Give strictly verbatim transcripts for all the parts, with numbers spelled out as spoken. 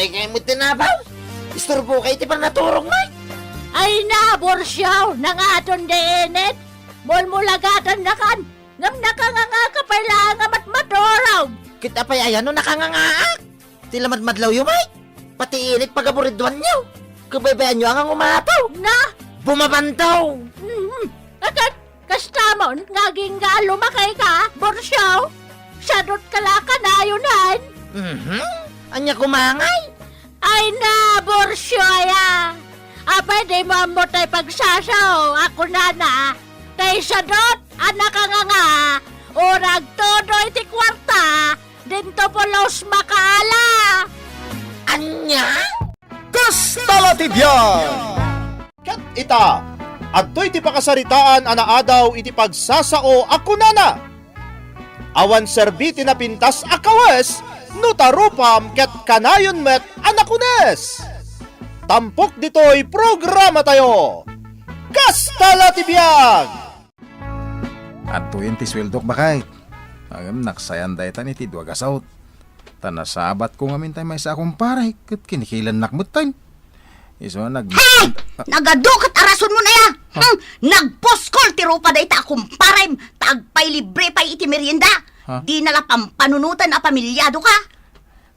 Ay, ngay mo tinabaw? Isturbo kay ti panaturog, Mike. Ay na, Borsiaw, nangaton di init. Mulmulagatannakan, ngem nakanganga ka pay laeng a matmaturog. Ket apay aya no nakangangaak? Ti lamadmadlawyo, Mike. Pati init pagaburidwanyo. Kabaybayanyo a nga ngumato. Na? Bumabantaw. Mhm. Akat, kasta mo nga agingga a lumakay ka, Borsiaw? Sadot ka la kanayon. Mhm. Ania koma ngay? Ay na, Borsiaw aya. Apay di mo ammo tay pagsasao, a kunana, tay sadot a nakanganga, urag todo iti kuarta, dinto pulos makaala. Ania? Kasta la ti biag! Ket ita, adtoy ti pakasaritaan a naadaw iti pagsasao a kunana, "Awan serbi ti napintas a kawes no tarupam ket kanayon met a nakunes." Tampok ditoy programatayo, Kasta la ti biag! Adtoyen ti sueldok, baket. Ngem naksayan daytan iti dua gasut. Ta nasabatko ngamin tay maysa a kumparek ket kinikilannak metten. Isu a nag- Hey! Ah. Nagadu ket a rasonmo aya? Ha? Hmm, nagpuskol ti rupa dayta a kumparem ta agpailibre pay iti merienda. Ha? Dina la pampanunoten a pamiliado ka.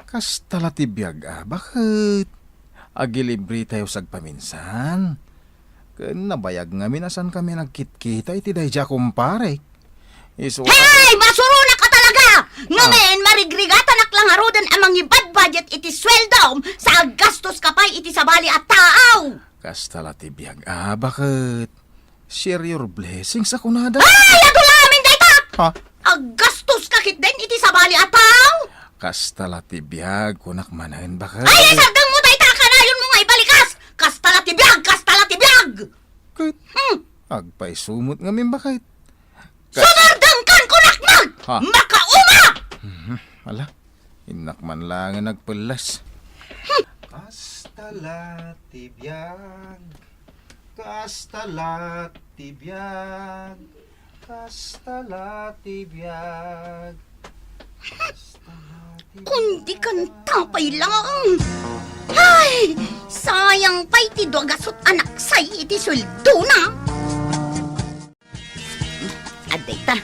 Kasta la ti biag a, baket. Agilibre tayo sagpaminsan. Ken nabayag ngamin a saan kami nagkitkita iti daydiay a kumparek. Isu a Hey! Masuronak a talaga! Ah. Ngamin, marigrigatanak la ngaruden a mangibadbudget iti sueldom sa aggastos ka pay iti sabali a tao! Kasta la ti biag a, baket. Share your blessings a kunada. Ay, adu la amin dayta! Ha? Aggastos ka ketdin iti sabali a tao? Kasta la ti biag, kunak manen, baket. Ay, isardengmo dayta a kanayonmo nga ibalikas! Kasta la ti biag! Kasta la ti biag! Ket Hmm. agpayso met ngamin, baket. Kas- Sumardengkan, kunak met! Ha? Makauma! Mhm. Ala, innak man laeng a nagpellas. Hmm. Kasta la ti biag. Kasta la ti biag. Kasta la ti biag. Kasta la ti biag. Kundi kanta pay laeng. Ay, sayang pay ti dua gasut a naksay iti sueldona. Adda ita,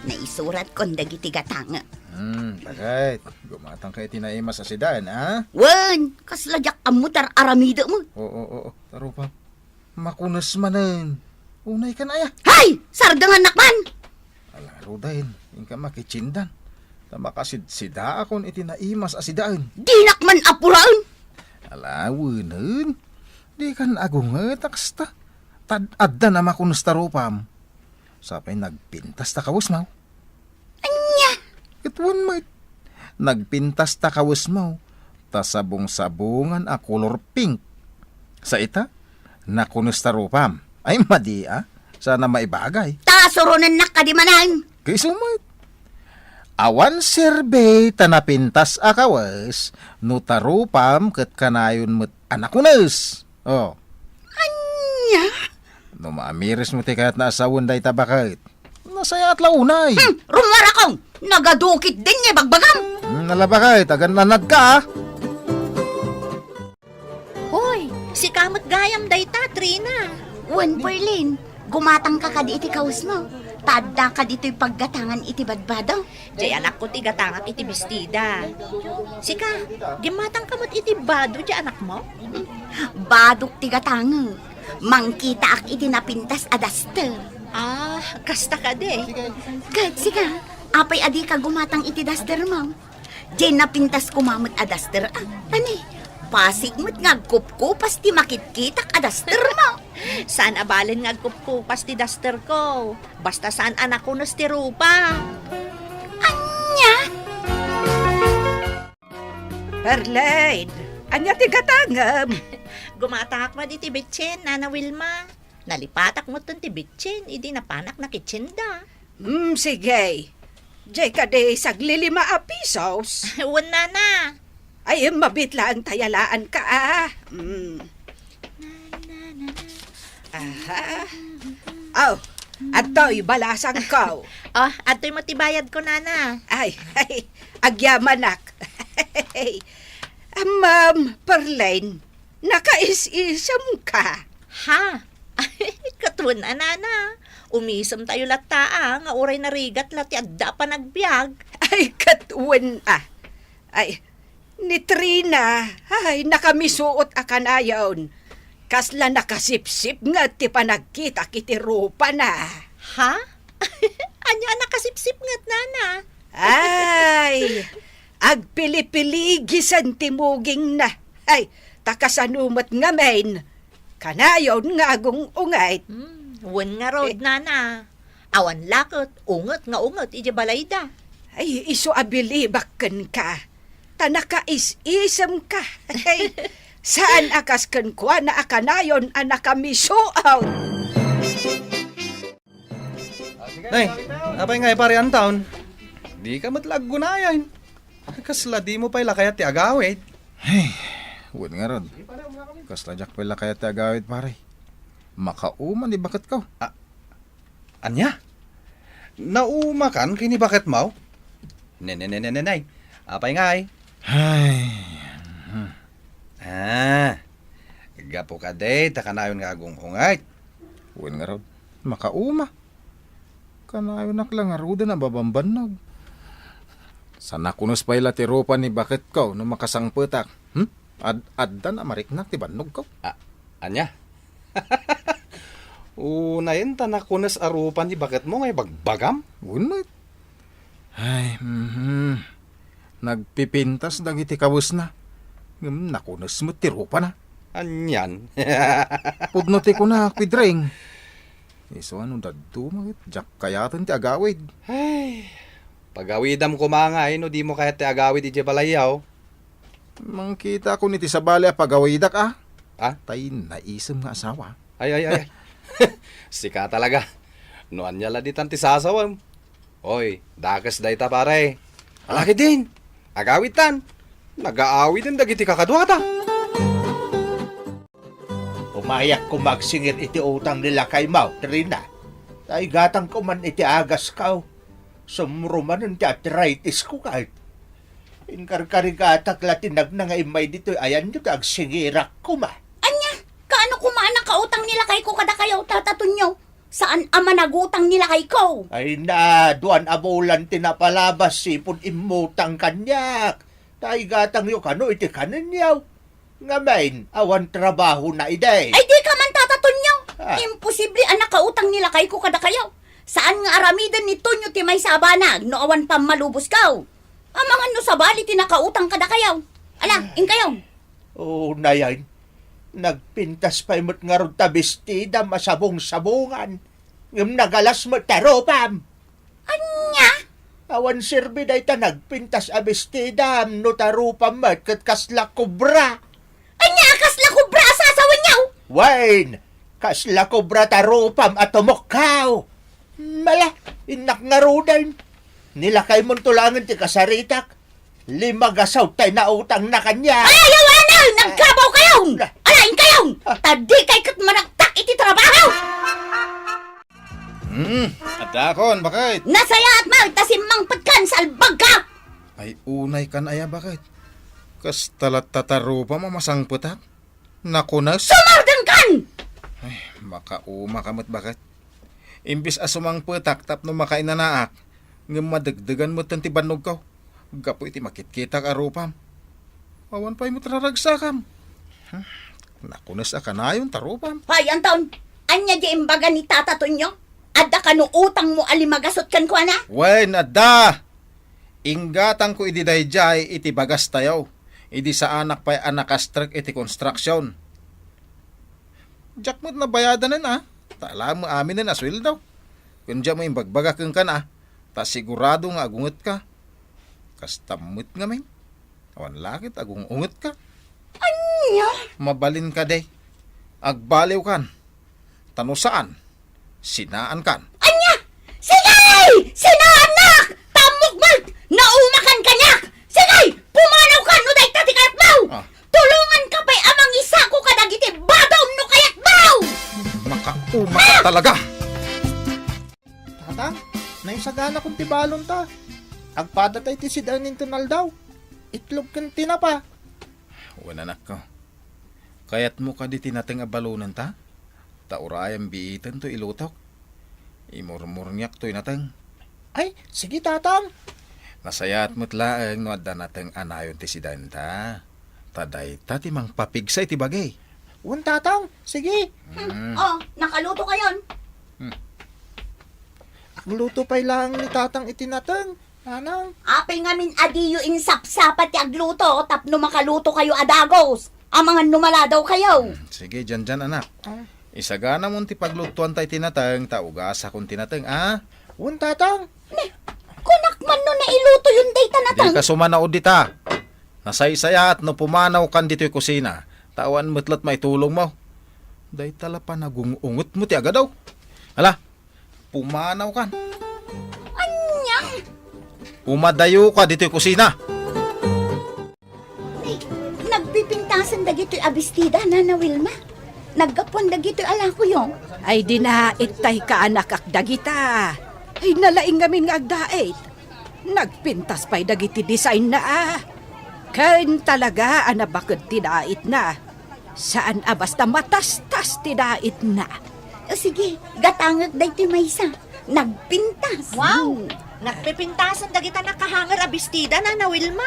naisurat kon dagiti gatangek. Hmm, baket. Gumatang ka iti naimas a sidaen, a? Wen, kasla diak ammo ti ar-aramidem. Oo, oo, oo. Taro pa. Makunes manen. Unay kan aya. Hay! Sardengannak man! Ala, Rudayen, inka makitsindan. Ta makasidsidaakon iti naimas a sidaen. Dinak man apuraen! Ala, wenen. Dikan agunget a kasta. Tad-addan a makunes ta rupam. Sapay nagpintas ta kawesmo. Ania? Ket wen met. Nagpintas ta kawesmo. Ta sabong-sabongan a kolor pink. Sa ita, nakunes ta rupam. Ay, madi, a? Saan a maibagay. Ta suronennak kadi manen. Kayso met. Awan serbi ta napintas a kawes no ta rupam ket kanayon met a nakunes. Oh. Ania? No maamiris mo ti kayat na asawen dayta baket, nasayaat la unay. Hmm, rummuarakon! Nagadukit din nga ibagbagam! Hmm, ala baket, agannanad ka, a. Hoy, sika met gayam dayta, Trina. Wen, Perlin, gumatang ka kadi iti kawesmo. Ta adda ka ditoy paggatangan iti badbado. Jay anakko ti gatangak iti bestida. Sika, gimmatang ka met iti bado jay anakmo? Badok ti gatangek. Mangkitaak iti napintas a daster. Ah, kasta kadi. Ket sika, apay a dika gumatang iti dastermo? Jay napintas koma met a daster, a. Tani, pasig met nga agkupkupas ti makitkitak a dastermo. Saan a balen nga agkupkupas ti dasterko. Basta saan a nakunes ti rupa. Ania? Perlin, ania ti gatangem? Gumatangak met iti bitsin, Nana Wilma. Nalipatak metten ti bitsin idi napanak nakitsinda. Hmm, sige. Jay kadi saglilima a pisos? Wen, Nana. Ay, mabit laeng ta yalaan ka, a. Hmm. Aha. Aw, adtoy balasangko. Oh, adtoy met ti bayadko, Nana. Ay, ay, agyamanak. Ammom, Perlin, nakais-isemka. Ha? Ket wen a, nana. Umisemtayo latta a, nga uray narigat la ti adda a panagbiag. Ay, ket wen a. Ay, ni Trina, ay, nakamisuot a kanayon. Kasla nakasipsip nget ti panagkitak iti rupana. Ha? Ania a nakasipsip nget, nana? Ay, agpilipiligisen ti mugingna. Ay, ta kasano met ngamin, kanayon nga agung-unget. Hmm, wen ngarud, Eh. nana. Awan la ket unget nga unget idiay balayda. Ay, isu a bilibak kenka. Ta nakais-isemka. Ay, saan a kas kenkuana a kanayon a nakamisuot. Nay, apay ngay, pare, antaon? Dika met la aggunayan. Kasla dimo pay la kayat ti agawid. Hey, wen ngarud. Kasla diak pay la kayat ti agawid, pare. Makauma ni baketko. A-, ania? Naumakan ken ni baketmo? Ne, ne, ne, ne, ne, ne. Apay ngay? Ay. Ah, gapu kadi ta kanayon nga agung-unget. Wen ngarud, makauma. Kanayonak la ngaruden a babambannog. Sa nakunes pay la ti rupa ni baketko no makasangpetak. Hmm? Ad-addan a mariknak ti bannogko. A-, ania? Unayen ta nakunes a rupa ni baketmo nga ibagbagam? Wen met. Ay, mhm. Nagpipintas dagiti kawesna. Ngem nakunes met ti rupana. Anian? Pudno ti kunak, Pedring. Isu a no dadduma ket diak kayaten ti agawid. Ay, pagawidam koma ngay no dimo kayat ti agawid idiay balayyo. Mangkitakon iti sabali a pagawidak, a. Ah? Tay naisem nga asawa. Ay, ay, ay, ay. Sika talaga. No ania la ditan ti sasawem? Oy, dakes dayta, pare. Ah. Ala ketdin. Agawidtan. Nagaawiden dagiti kakaduata. Umayak koma agsingir iti utang ni lakaymo, Trina. Ta igatangko man iti agasko. Sumro manen ti arthritis ko kayat. Inkarkarigatak la ti nagna nga immay ditoy ayanyo ta agsingirak koma. Ania? Kaano koma a nakautang ni lakayko kadakayo, Tata Tonyo? Saan a managutang ni lakayko? Ay na, duan a bulan ti napalabas sipud immutang kaniak. Ta igatangyo kano iti kaninyo. Ngamin, awan trabahona idi. Ay, dika man, Tata Tonyo! Ah. Imposible a nakautang ni lakayko kadakayo. Saan nga aramiden ni Tonyo ti maysa a banag no awan pammalubosko. Amangan no sabali ti nakautang kadakayo. Ala, Ah. inkayo. Oo, nayan. Nagpintas pay met ngarud ta bestidam a sabong-sabongan. Ngem nagalas met ta rupam. Ania? Awan serbi dayta nagpintas a bestidam no ta rupam met ket kasla kobra. Ania a kasla kobra a sasawenyo? Wen, kasla kobra ta rupam a tumukkaw. Mala, innak ngaruden. Ni lakaymonto laengen ti kasaritak. Lima gasut tay nautangna kaniak. Ay, ayaw, anay! Nagkabaw kayo! Ah. Alain kayo! Ah. Ta dikay ket managtak iti trabaho! Hmm, adakon, baket. Nasayaat met ta simmangpetkan, salbagka! Ay, unay kan aya, baket. Kasta latta ta rupam a masangpetak. Nakunes. Sumardengkan! Ay, makauma ka met, baket. Imbes a sumangpetak tapno makainanaak, ngem madegdegan metten ti bannogko. Gapu iti makitkitak a rupam. Awan pay met raragsakam. Hmm, nakunes a kanayon ta rupam. Hay, Anton, ania di imbaga ni Tata Tonyo? Adda kano utangmo a lima gasut kenkuana? Wen, adda. Inggatangko idi daydiay iti bagastayo, idi saanak pay a nakastrek iti construction. Diak met nabayadanen a, ta alam aminen a sueldo. Ken diak met imbagbaga kenka a, ta sigurado nga agungetka. Kasta met ngamin, awan la ket agung-ungetka. Ania? Mabalin kadi, agbaliwkan. Ta no saan, sinaankan. Ania? Sige! Sinaannak! Tammok met! Naumakan kaniak! Sige! Pumanawkan no dayta ti kayatmo! Ah. Tulonganka pay a mangisako kadagiti badom no kayatmo! Makauma ka Ah! talaga! Tata, naisaganakon ti balonta. Agpadatay ti sida inton aldaw. Itlog ken tinapa. Wen, anakko. Kayatmo kadi ti nateng a balonenta? Ta urayem biiten toy ilutok. Imurmurniak toy nateng. Ay, sige, Tatang. Nasayaat met laeng no adda nateng a nayon ti sidenta. Ta dayta ti mangpapigsa iti bagi. Wen, Tatang. Sige. Mm. Oh, nakaluto kayon. Hmm. Agluto pay laeng ni Tatang iti nateng, Nanang. Apay ngamin a diyo insapsapa ti agluto tapno makaluto kayo a dagos? Amangan no maladaw kayo. Hmm, sige, diyan, diyan, anak. Ah. Isaganamon ti paglutuanta iti nateng, ta ugasakon ti nateng, a? Wen, Tatang. Ne, kunak man no nailuto yun dayta nateng. Dika sumanaod dita. Nasaysayaat no pumanawkan ditoy kusina, ta awan met la't maitulongmo. Dayta la panagung-ungetmo ti agadaw. Ala, pumanawkan. Ania? Umadayoka ditoy kusina. Ay, nagpipintasan dagitoy a bestida, Nana Wilma. Naggapuan dagitoy a lakoyo. Ay, dinait tay kaanakak dagita. Ay, nalaing ngamin nga agdait. Nagpintas pay dagiti design na, a. Ken talaga a nabaked ti daitna. Saan a basta matastas ti daitna. O sige, gatangek daytoy maysa. Nagpintas. Wow! Hmm. Nagpipintasan dagita nakahanger a bestida, Nana Wilma.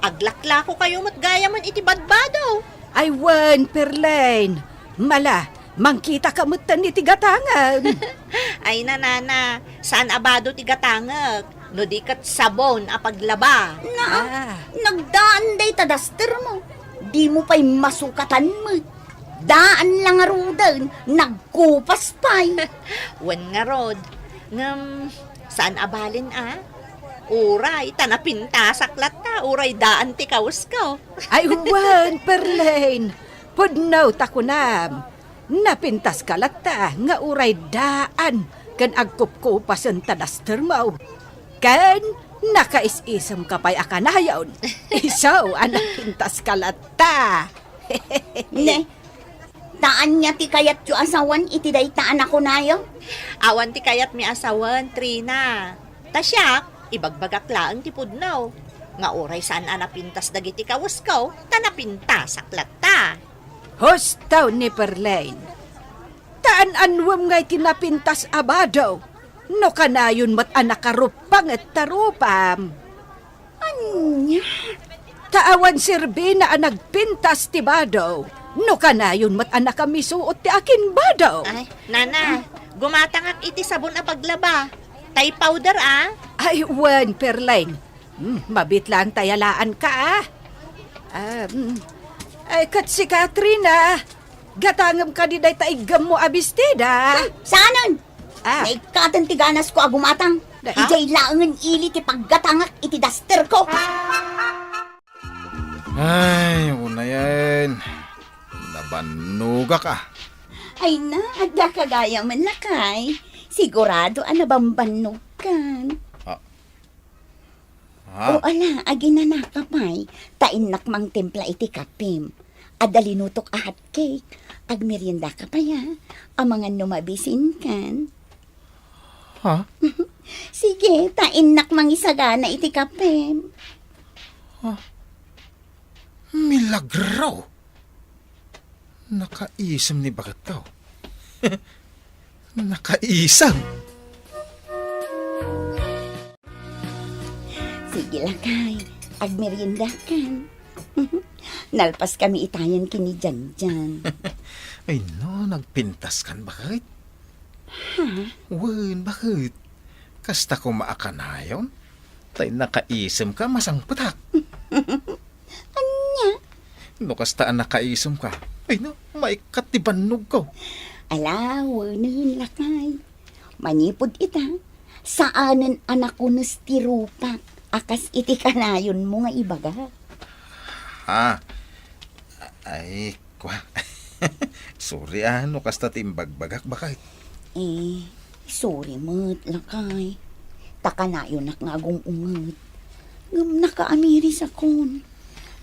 Aglaklako kayo met gayamen iti badbado. Ay wen, Perlene. Mala, mangkitaka metten iti gatangem. Ay, nanana, saan a bado ti gatangek, no di ket sabon a paglaba. Na, ah, nagdaan dayta daster mo. Di mo pay masukatan met. Daan la ngaruden, nagkupas pay. Wen ngarud, ngem saan a balen a? Uray, ta napintasak latta, uray daan ti kawesko. Ay, wen, Perlene, pudno ta kunam. Napintaska latta nga uray daan ken agkupkupasen ta dastermo. Ken nakais-isemka pay a kanayon. Isu a napintaska latta. Ne, ta ania ti kayatyo a sawen iti dayta a nakunayo? Awan ti kayatmi a sawen, Trina. Ta siak, ibagbagak laeng ti pudno. Nga uray saan a napintas dagiti kawesko, ta napintasak latta. Husto ni Perlene. Ta an-annuem ngay ti napintas a bado, no kanayon met a nakarupanget ta rupam. Ania? Ta awan serbina a nagpintas ti bado, no kanayon met a nakamisuot ti akinbado. Ay, nana, gumatangak iti sabon a paglaba. Tay powder, a? Ay, wen, Perlene. Hmm, mabiit laeng ta yalaanka, a. Um, ay, ket si Katrina, gatangem kadi dayta iggammo a bestida? Ha? Saanen? Ah. Naikkaten ti ganasko a gumatang. Da-, ha? Idiay laengen ili ti paggatangak iti dasterko. Ay, unayen. Nabannogak, a. Ay na, adda ka gayamen, lakay. Sigurado a nabambannogkan. Ah. Ah. O ala, aginanaka pay, ta innak mangtimpla iti kapem. Adda linutok a hot cake. Agmeriendaka pay, a. Amangan no mabisinkan. Ha? Sige, ta innak mangisagana iti kapem. Ha? Milagro! Nakaisem ni baketko. Nakaisem! Sige, lakay. Agmeriendakan. Nalpas kami itayen ken ni Janjan. Ay no, nagpintaskan, baket? Ha? Wen, baket? Kasta koma a kanayon? Tay nakaisemka, masangpetak. Ania? No kasta a nakaisemka, ay no, maikkat ti bannogko. Ala, wenen, lakay. Manipud ita, saanen a nakunes ti rupak a kas iti kanayonmo nga ibaga. Ah, ay, kua. Sorry, a, no kasta ti imbagbagak, baket. Eh, sorry met, lakay. Ta kanayonak nga agum-unget. Ngem nakaamirisakon.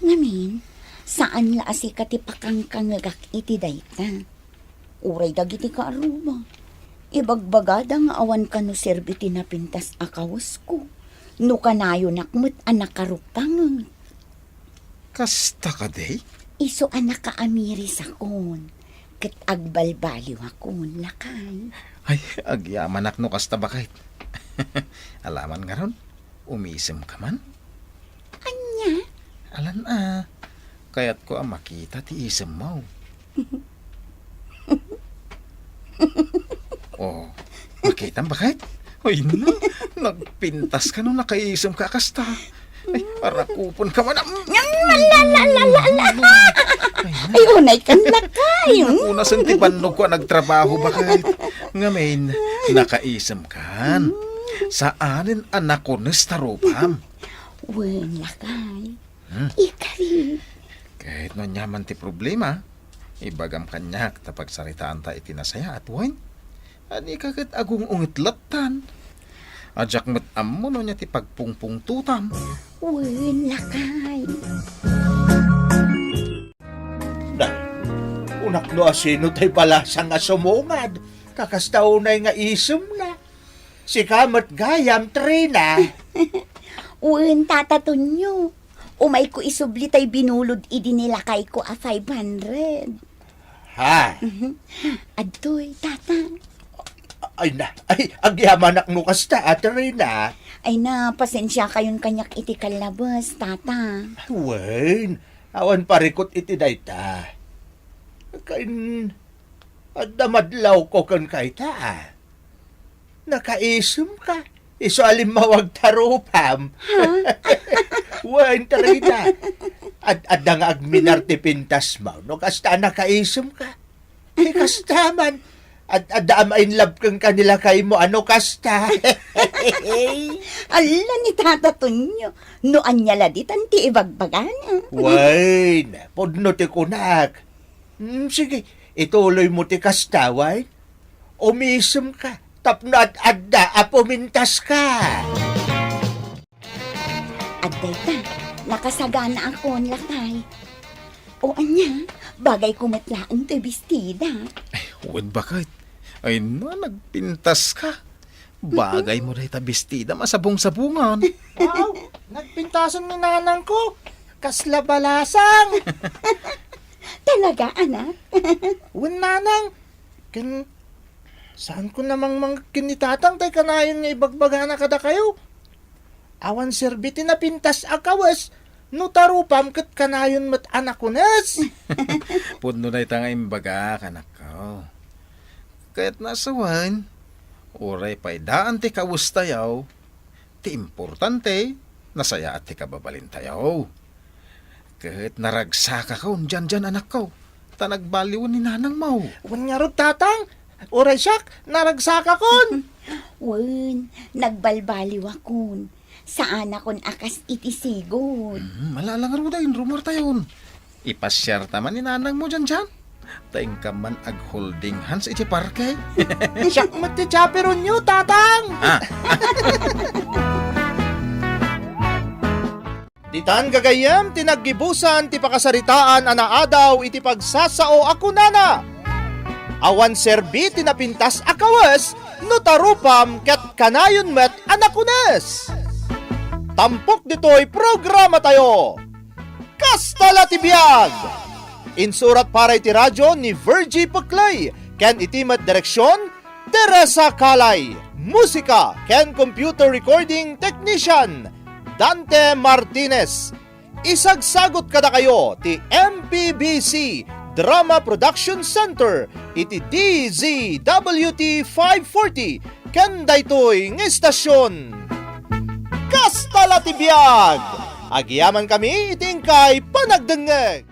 Ngamin, saan la a sika ti pakangkangegak iti dayta. Uray dagiti kaarruba, ibagbagada nga awan kano serbi ti napintas a kawesko, no kanayonak met a nakarupanget. Kasta kadi? Isu a nakaamirisakon, ket agbalbaliwakon, lakay. Ay, agyamanak no kasta, baket. Alaman ngarud, umisemka man? Ania? Alan a, kayatko a makita ti isemmo. Oh, makitam, baket? Ay, na, nagpintaska no nakaisemka a kasta. Ay, arakupenka man. Ay, na. Ay, unaykan, lakay. Ay, naku, nasen ti bannogko a nagtrabaho, baket. Ngamin, nakaisemkan. Saanen a nakunes ta rupam. Wen, lakay. Hmm. Ikari. Ket no aniaman ti problema, ibagam kaniak ta pagsaritaanta iti nasayaat, wen? Adika ket agung-unget lattan. A diak met ammo no ania ti pagpungpungtotam. Wen, lakay. Nay, kunak no asino tay balasang a sumungad, kakasta unay nga isemna. Sika met gayam, Trina. Wen, Tata Tonyo. Umayko isubli tay binulod idi ni lakayko a five hundred. Ha? Mhm. Adtoy, Tata. Ay na, ay, agyamanak no kasta, Ate Reyna. Ay na, pasensiakayon kaniak iti kallabes, Tata. Wen, awan parikut iti dayta. Kain, adda madlawko kenka ita, a. Nakaisemka. Isu a limmawag ta rupam. Ha? Wen, Trina. Ad-, adda nga agminar ti pintasmo no kasta a nakaisemka. Ti kasta man. Ad-, adda a ma-inlove kenka ni lakaymo a no kasta. Ala ni Tata Tonyo. No ania la ditan ti ibagbagana. Wen, pudno ti kunak. Mm, sige, ituloymo ti kasta, wen. Umisemka tapno ad-adda a pumintaska. Adda ita, nakasaganaakon, lakay. O ania, bagayko met laeng toy bestida. Ay, wen, baket. Ay na, nagpintaska. Bagaymo dayta bestida, masabong-sabongan. Wow, nagpintasan ni nanangko. Kasla balasang. Talaga, anak? Wen, nanang. Ken, saanko namangmang ken ni tatang tay kanayon nga ibagbagana kadakayo. Awan serbi ti napintas a kawes no ta rupam ket kanayon met a nakunes. Pudno dayta nga imbagak, anakko. Ket nasawen, uray pay daan ti kawestayo, ti importante, nasayaat ti kababalintayo. Ket naragsakakon diandian, anakko, ta nagbaliwen ni nanangmo. Wen ngarud, tatang, uray siak, naragsakakon. Wen, nagbalbaliwakon. Saanakon a kas iti sigud. Mhm, ala-ala ngarud a, inrumar tayon. Ipasiarta man ni nanangmo diandian. Ta inka man agholding hands iti parke. Siak met ti chaperonyo, tatang! Ah. Ditan gagayyem ti naggibusan ti pakasaritaan a naadaw iti pagsasao a kunana, "Awan serbi ti napintas a kawes no ta rupam ket kanayon met a nakunes." Tampok ditoy programatayo. Kasta la ti biag! Insurat para iti radio ni Virgie Peclay ken iti met direksion, Teresa Calay. Musika ken computer recording technician, Dante Martinez. Isagsagut kadakayo ti M P B C Drama Production Center iti D Z W T five forty ken daytoy nga istasyon. Kasta la ti biag! Agyamankami iti inkay panagdengngeg.